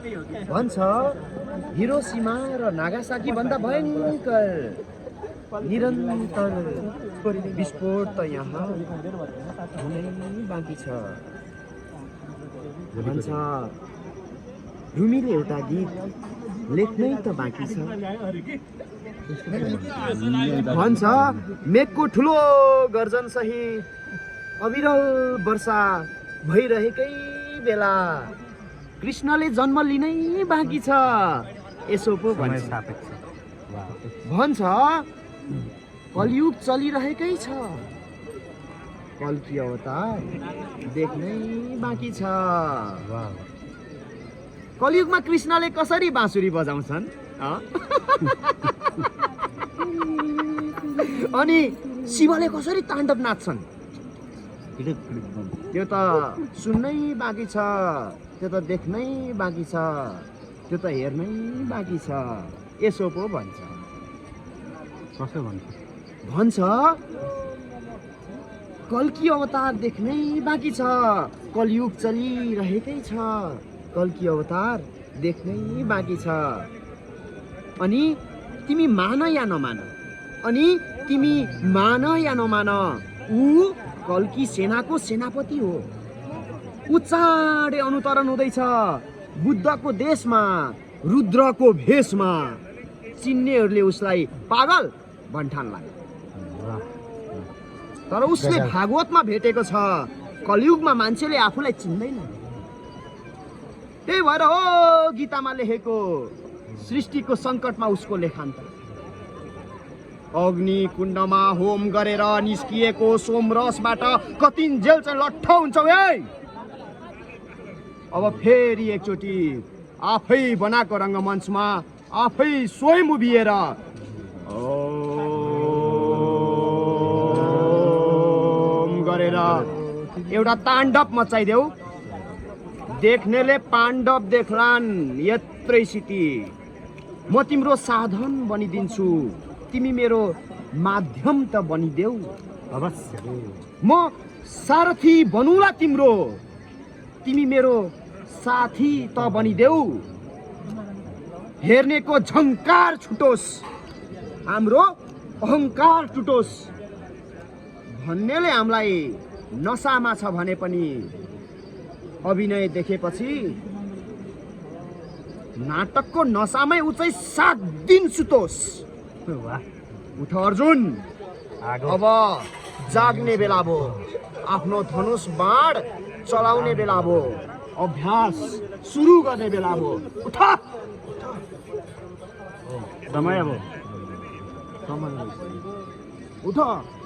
भन्छ हिरोसिमा र नागासाकी भन्दा भयङ्कर निरन्तर विस्फोट त यहाँ हुनै बाँकी छ। भन्छ रुमीले एउटा गीत लेख्नै त बाँकी छ। भन्छ मेघको ठुलो गर्जन सहित अविरल वर्षा भइरहेकै बेला कृष्णले जन्म लिनै बाँकी छ। यसो पो भन्छ कलियुग चलिरहेकै छ, कल्की अवतार देख्नै बाँकी छ। कलियुगमा कृष्णले कसरी बाँसुरी बजाउँछन् अनि शिवले कसरी ताण्डव नाच्छन् त्यो त सुन्नै बाँकी छ, त्यो त देख्नै बाँकी छ, त्यो त हेर्नै बाँकी छ। यसो पो भन्छ कल्की अवतार देख्नै बाँकी छ, कलियुग चलिरहेकै छ, कल्की अवतार देख्नै बाँकी छ। अनि तिमी मान या नमान, अनि तिमी मान या नमान, ऊ कल्की सेनाको सेनापति हो। ऊ चाँडै अनुतरण हुँदैछ बुद्धको देशमा रुद्रको भेषमा। चिन्नेहरूले उसलाई पागल भन्ठान्ला, तर उसले भागवतमा भेटेको छ कलियुगमा मान्छेले आफूलाई चिन्दैन। त्यही भएर हो गीतामा लेखेको सृष्टिको सङ्कटमा उसको लेखान्त। अग्नि कुण्डमा होम गरेर निस्किएको सोमरसबाट कतिन्जेल चाहिँ लट्ठ हुन्छौ है। अब फेरि एकचोटि आफै बनाएको रङ्गमञ्चमा आफै स्वयं उभिएर ओम गरेर एउटा ताण्डव मचाइदेऊ। देख्नेले पाण्डव देख्लान् यत्रै सिटी। म तिम्रो साधन बनिदिन्छु, तिमी मेरो माध्यम त बनिदेऊ। अवश्य म सारथी बनौला तिम्रो, तिमी मेरो साथी त बनिदेऊ। हेर्नेको झङ्कार छुटोस्, हाम्रो अहङ्कार टुटोस्। भन्नेले हामीलाई नसामा छ भने पनि अभिनय देखेपछि नाटकको नसामै उचै 7 दिन सुतोस्। उठ अर्जुन, अब जाग्ने बेला भो, आफ्नो धनुष बाण चलाउने बेला भो, अभ्यास सुरु गर्ने बेला भो। उठ समय अब उठ।